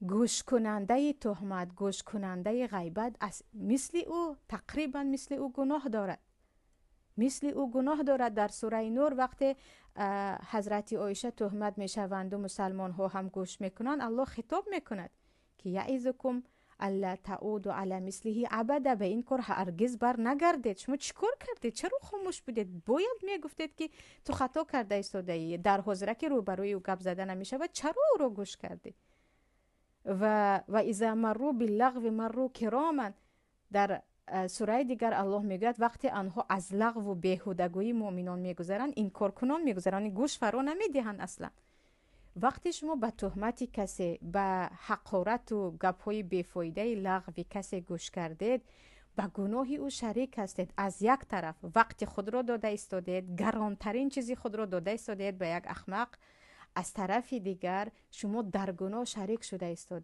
Гӯшкунандаи туҳмат, гӯшкунандаи ғайбат аз мисли ӯ, тақрибан мисли ӯ гуноҳ дорад, мисли ӯ гуноҳ дорад. Дар сураи Нур вақте ҳазрати Оиша туҳмат мешаванду мусалмонҳо ҳам гӯш мекунанд, Аллоҳ хитоб мекунад, ки яизукум алла тауду ала мислиҳи абада, ба ин кор ҳаргиз бар нагардед. Шумо чӣ кор кардед? Чаро хомӯш будед? Бояд мегуфтед, ки ту хато карда истодаӣ. Дар ҳозира ки рӯбарӯи ӯ гап зада намешавад, чаро ӯро гӯш кардед? Ва иза марру биллағви марру кироман. Дар сураи дигар Аллоҳ мегӯяд, вақте анҳо аз лағву беҳудагӯии муъминон мегузаранд, инкоркунон мегузаранд, гӯш фаро намедиҳанд аслан. Вақте шумо ба туҳмати касе, ба ҳақорату гапҳои бефоидаи лағви касе гӯш кардед, ба гуноҳи ӯ шарик ҳастед. Аз як тараф вақти худро дода истодед, гаронтарин чизи худро дода истодед ба як ахмақ, аз тарафи дигар шумо дар гуноҳ шарик шуда истодед.